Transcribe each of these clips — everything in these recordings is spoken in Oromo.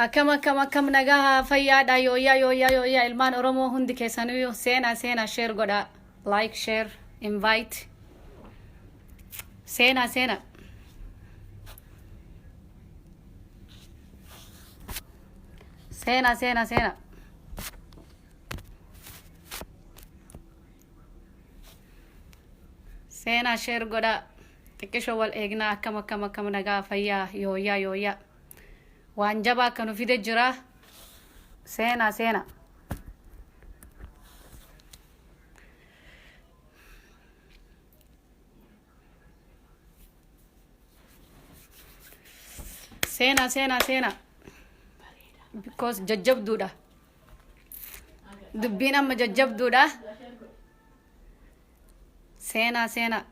Akkam akkam akkam, nagaa fayyaadha? Yooyyaa yooyyaa yooyyaa, ilmaan Oromoo hundi keessaniyyuu seenaa seenaa, share godhaa, like, share, invite, seenaa seenaa. Seenaa seenaa seenaa. Seenaa, share godhaa. Xiqqishoo wal eegnaa. Akkam akkam akkam, nagaa fayyaa? Yooyyaa yooyyaa. Waan jabaa akka nu fide jira. Seenaa seenaa. Seenaa seenaa seenaa. Because jajjabduudha. Dubbiin amma jajjabduudha. Seenaa seenaa.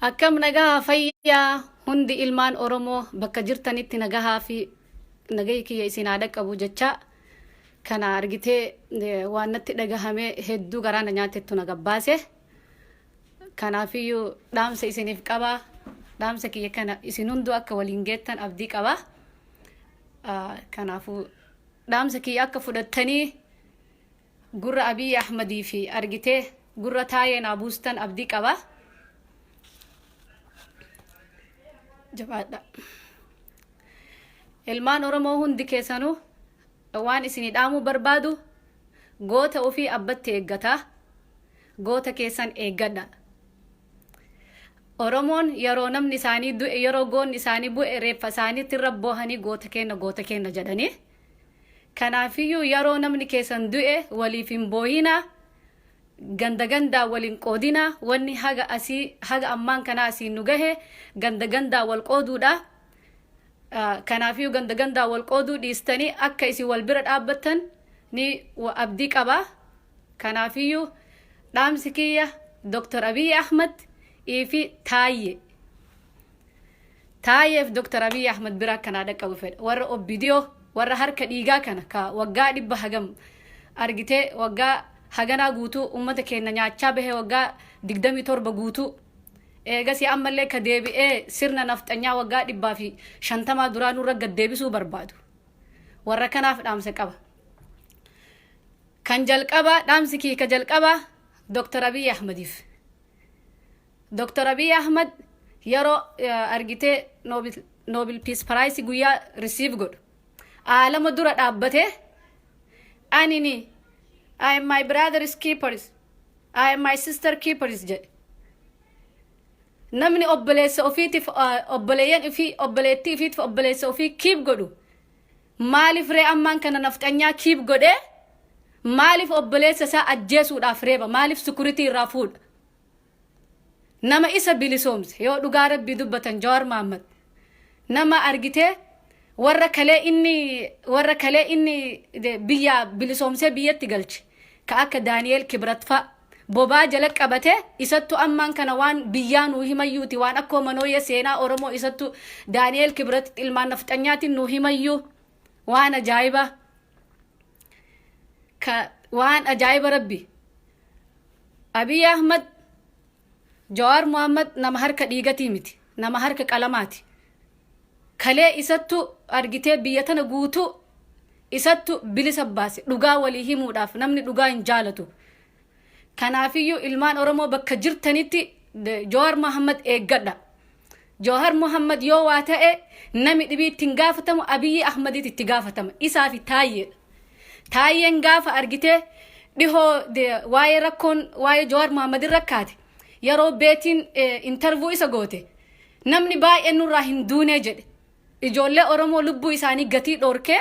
Akkam, nagaa fayyaa? Hundi ilmaan Oromoo bakka jirtanitti nagahaa fi nagayi kiyya isin haa dhaqqabu jecha. Kana argitee waan natti dhagahame hedduu garaa na nyaatettu na gabbaase. Kanaafiyyuu dhaamsa isiniif qaba. Dhaamsa kiyya kana isin hunduu akka waliin geettan abdii qaba. Kanaafuu dhaamsa kiyya akka fudhattanii gurra Abiyyi Ahmadii fi argitee gurra Taayee naa buustan abdii qaba. Jabaadha. Ilmaan Oromoo hundi keessanuu, waan isinii dhaamuu barbaadu, goota ofii abbatti eeggata. Goota keessan eeggadha. Oromoon yeroo namni isaanii du'e, yeroo goonni isaanii bu'e, reeffa isaaniitti irra boohanii "Goota keenya, goota keenya" jedhanii. Kanaafiyyuu yeroo namni keessan du'e waliif hin boohinaa. Ganda gandaa waliin qoodinaa. Wanni haga asii haga ammaan kanaa asiin nu gahe ganda gandaa wal qooduudha. Kanaafiyyuu ganda gandaa wal qooduu dhiistanii akka isin wal bira dhaabbattan ni abdii qaba. Kanaafiyyuu dhaamsi kiyya Dr. Abiy Ahmad fi Taayye. Taayyeef Dr. Abiy Ahmad bira akkanaa dhaqqabu fedha. Warra OPDO, warra harka dhiigaa kana, ka waggaa 100 hagam argitee waggaa haganaa guutuu uummata keenya nyaachaa bahe, waggaa 27 guutuu. Eegasii ammallee ka deebi'ee sirna nafxanyaa waggaa 150 duraa nurra gad deebisuu barbaadu. Warra kanaaf dhaamsa qaba. Kan jalqabaa, dhaamsi kiyya ka jalqabaa Dr. Abiy Ahmadiif. Dr. Abiy Ahmad yeroo argitee Nobel Peace Prize guyyaa receive godhu aalama dura dhaabbatee "Anini I am my brother's keepers, I am my sister keepers" jedhe. Namni obboleessa ofiitiif, obboleeyyan ofii, obboleettii ofiitiif obboleessa ofii keep godhu maaliif ree ammaan kana nafxanyaa keep godhee, maaliif obboleessa isaa ajjeesuudhaaf reeba, maaliif security irraa fuudha? Nama isa bilisoomse, yoo dhugaa Rabbii dubbatan, Jawaar Mahaammad nama argitee warra kalee inni biyya bilisoomsee biyyatti galche, ka akka Daani'eel Kibrat fa'a bobaa jala qabate, isattu ammaan kana waan biyyaa nuu himayyuuti. Waan akkoo manooyya seenaa Oromoo isattu Daani'eel Kibrat ilmaan nafxanyaatiin nuu himayyuu. Waan ajaa'iba, ka waan ajaa'iba Rabbi. Abiy Ahmad, Jawaar Muhammad nama harka dhiigatii miti, nama harka qalamaati. Kalee isattu argitee biyya tana guutuu isattu bilisa baase. Dhugaa walii himuudhaaf, namni dhugaa hin jaalatu. Kanaafiyyuu ilmaan Oromoo bakka jirtanitti Jawaar Muhammad eeggadha. Jawaar Muhammad yoo waa ta'e nami dhibii ittiin gaafatamu Abiyyi Ahmadiit itti gaafatama. Isaa fi Taayyeedha. Taayyeen gaafa argitee dhihoo waa'ee rakkoon waa'ee Jawaar Muhammad rakkaate, yeroo beetiin interview isa goote, "Namni baay'een nurraa hin duunee" jedhe. Ijoollee Oromoo lubbuu isaanii gatii dhoorkee,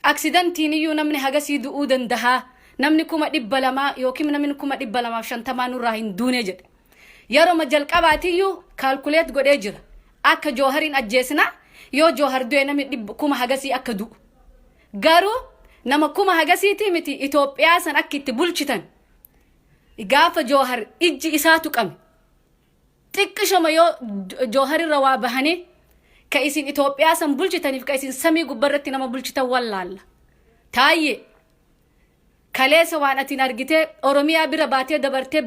accidentiin iyyuu namni hagasii du'uu dandahaa, namni 200,000 yookiin namni 250,000 nurraa hin duune jedhe. Yeroo jalqabaatiyyuu calculate godhee jira. Akka Joohariin ajjeesna, yoo Joohar du'e namni kuma hagasii akka du'u. Garuu nama kuma hagasiitii miti, Itoophiyaa san akka itti bulchitan gaafa Joohar ijji isaa tuqame, xiqqishoma yoo Jooharirra waa bahanii, ka isin Itoophiyaa san bulchitaniif ka isin samii gubbarratti nama bulchitan wallaalla. Taayyee, kaleessa waan atiin argitee Oromiyaa bira baatee dabartee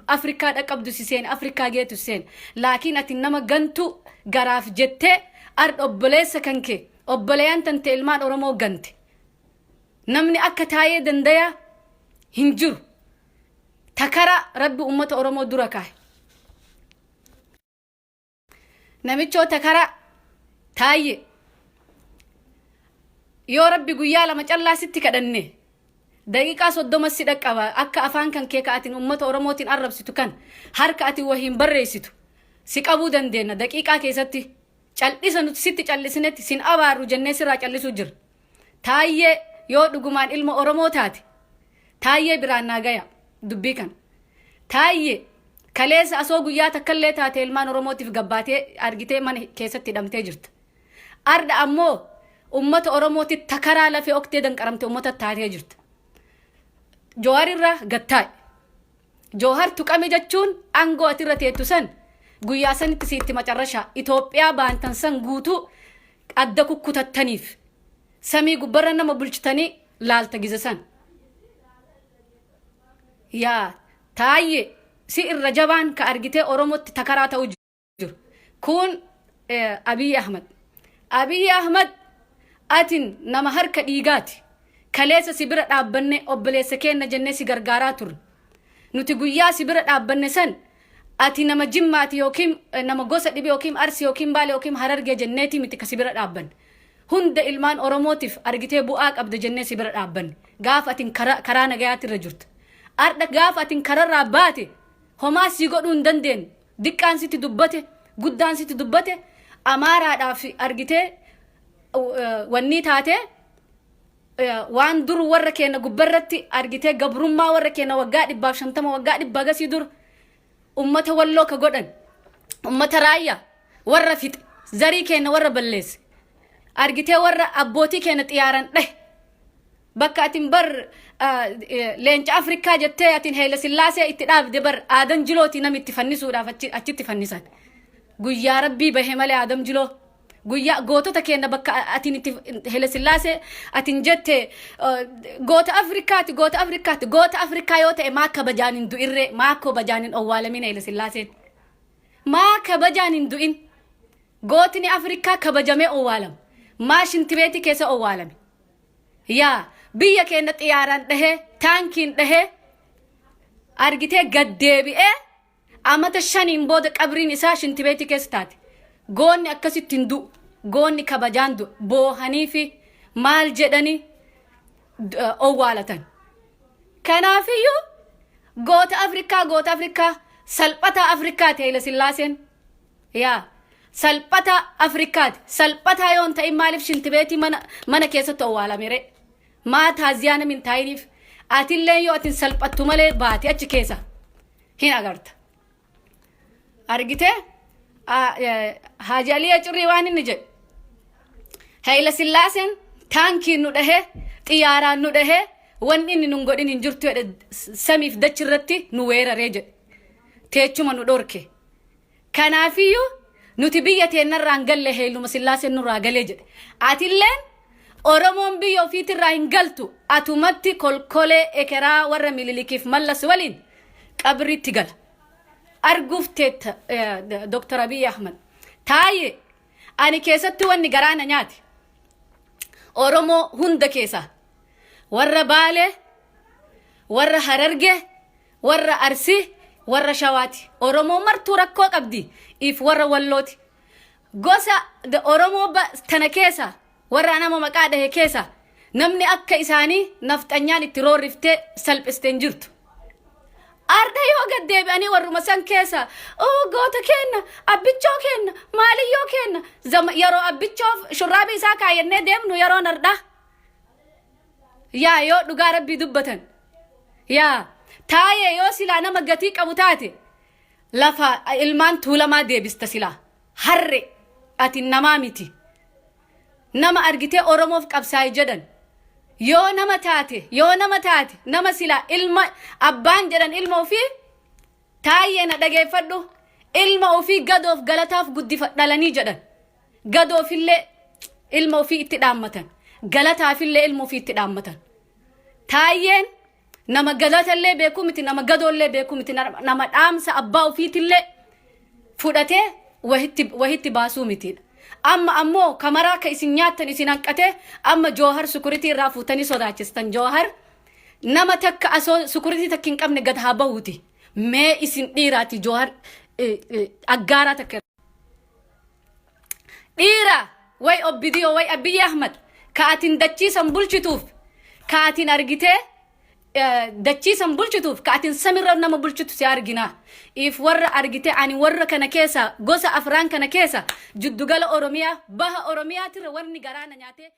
Afrikaa dhaqqabdu si seene, Afrikaa geetu si seene. Laakiin ati nama gantu garaaf jettee ardha obboleessa kan kee, obboleeyyan tante, ilmaan Oromoo gante. Namni akka Taayee Dandayaa hin jiru. Takara Rabbi ummata Oromoo dura kaa'e. Namichoo Takara Taayye, yoo Rabbi guyyaa 2 callaa sitti kadhanne, daqiiqaa 30 si dhaqqaba. Akka afaan kan kee ka'atiin ummata Oromootiin arrabsitu kan harka ati wahiin barreessitu si qabuu dandeenya. Daqiiqaa keessatti cal'isa nuti sitti cal'isinetti sin abaarru jennee sirraa cal'isuu jira. Taayyee, yoo dhugumaan ilma Oromoo taate, Taayyee biraan naa gaya dubbii kana. Taayyee, kaleessa asoo guyyaa takkallee taate ilmaan Oromootiif gabbaatee argitee mana keessatti hidhamtee jirta. Ardha ammoo ummata Oromootti takaraa lafee oktee danqaramte ummata taatee jirta. Jawaar irraa gattaa'i. Joohar tuqame jechuun aangoo ati irra teettu san guyyaa sanitti siitti macarrashaa Itoophiyaa baantan san guutuu adda kukkutattaniif samii gubbarra nama bulchitanii laalta gize san. Yaa Taayye, si irra jabaan ka argitee Oromootti takaraa ta'uu jiru. Kun Abiy Ahmad. Abiy Ahmad, atin nama harka dhiigaati. Kaleessa si bira dhaabbanne, obboleessa keenna jennee si gargaaraa turre. Nuti guyyaa si bira dhaabbanne san ati nama Jimmaati yookiin nama gosa dhibee yookiin Arsi yookiin Baale yookiin Harargee jenneeti miti ka si bira dhaabbanne. Hunda ilmaan Oromootiif argitee bu'aa qabda jennee si bira dhaabbanne. Gaafa atin karaa nagayaatti irra jirtu. Ardha gaafa atin kararraa baate homaa si godhuu hin dandeenye. Diqqaan sitti dubbate, guddaan sitti dubbate, Amaaraadhaaf argitee wanni taate, waan dur warra keenya gubbarratti argitee gabrummaa warra keenya waggaa 150, waggaa 100 gasii dur ummata Walloo ka godhan, ummata Raayyaa warra fixe, zarii keenya warra balleesse, argitee warra abbootii keenya xiyaaran dhahe, bakka atin bar leenca Afrikaa jettee atin Heela Sillaasee itti dhaabde, bar Aadan Jilooti nam itti fannisuudhaaf achitti fannisan. Guyyaa Rabbii bahe malee Aadam Jiloo guyyaa gootota keenya bakka atin itti Heela Sillaasee atin jette goota Afrikaati, goota Afrikaati, goota Afrikaa yoo ta'e maa kabajaan hin du'irree? Maa kabajaan hin owwaalamin Heela Sillaaseen? Maa kabajaan hin du'in? Gootni Afrikaa kabajamee owwaalama. Maa shintibeetii keessa owwaalame? Yaa biyya keenya xiyaaraan dhahee, taankiin dhahee, argitee gaddeebi'ee amata 5n booda qabriin isaa shintibeetii keessa taate. Goonni akkasitti hin du'u. Goonni kabajaan du'u. Boohanii fi maal jedhanii owwaalatan. Kanaafiyyuu goota Afrikaa, goota Afrikaa, salphataa Afrikaati Haile Sillaaseen. Yaa salphataa Afrikaati. Salphataa yoo hin ta'in maaliif shintibeetii mana keessatti owwaalame ree? Maa taaziyaa namni hin taa'iniif? Atillee yoo atin salphattu malee baate achi keessa hin agarta. Argitee Haaji Alii Cirrii waan inni jedhe. Haayila Sillaaseen taankiin nu dhahee, xiyyaaraan nu dhahee, wanni inni nun godhin hin jirtu jedhe, samiif dachi irratti nu weeraree jedhe. Teechuma nu dhorke. Kanaafiyyuu nuti biyya teennarraa hin galle, Haayiluma Sillaaseen nurraa galee jedhe. Atilleen Oromoon biyya ofiitirraa hin galtu, atumatti kolkolee ekeraa warra Mililikiif Mallas waliin qabriitti gala. Arguuf teetta Dr. Abiy Ahmad. Taayee, ani keessatti wanni garaa na nyaate Oromoo hunda keessaa warra Baalee, warra Harargee, warra Arsii, warra Shawaati. Oromoo martuu rakkoo qabdi if warra Wallooti. Gosa Oromoo tana keessa warra nama maqaa dhahe keessa namni akka isaanii nafxanyaan itti roorriftee salphiste hin jirtu. Arda yoo gad deebi'anii warruma san keessa, "Oo, goota kenna, Abbichoo kenna, maaliyyoo kenna," yeroo Abbichoo shurraabii isaa kaayyannee deemnu yeroon ardhaa. Yaa yoo dhugaa Rabbii dubbatan, yaa Taayee, yoo silaa nama gatii qabu taate lafa ilmaan Tuulamaa deebista silaa. Harre, ati namaa miti. Nama argitee Oromoof qabsaa'i jedhan. Yoo nama taate, yoo nama taate, nama silaa ilma abbaan jedhan ilma ofii, Taayyee na dhageeffadhu, ilma ofii gadoof galataaf guddifa dhalanii jedhan. Gadoofillee ilma ofii itti dhaammatan. Galataafillee ilma ofii itti dhaammatan. Taayyeen Nama galatallee beekuu miti, nama gadoollee beekuu miti, nama dhaamsa abbaa ofiitillee fudhatee wahitti baasuu mitiidha. Amma ammoo kamaraa ka isin nyaattan isin hanqatee, amma Joohar security irraa fuutanii sodaachistan. Joohar nama takka asoo security takka hin qabne gad haa bahuuti. Mee isin dhiiraati, Joohar aggaaraa takka. Dhiira way Obbidiyoo, way Abiyyi Ahmad, ka atin dachiisan bulchituuf, ka atin argitee dachiisan bulchituuf, ka atin samirra nama bulchitu si argina. If warra argitee ani warra kana keessa, gosa afraan kana keessa, jiddugala Oromiyaa, baha Oromiyaatirra warni garaana nyaatee.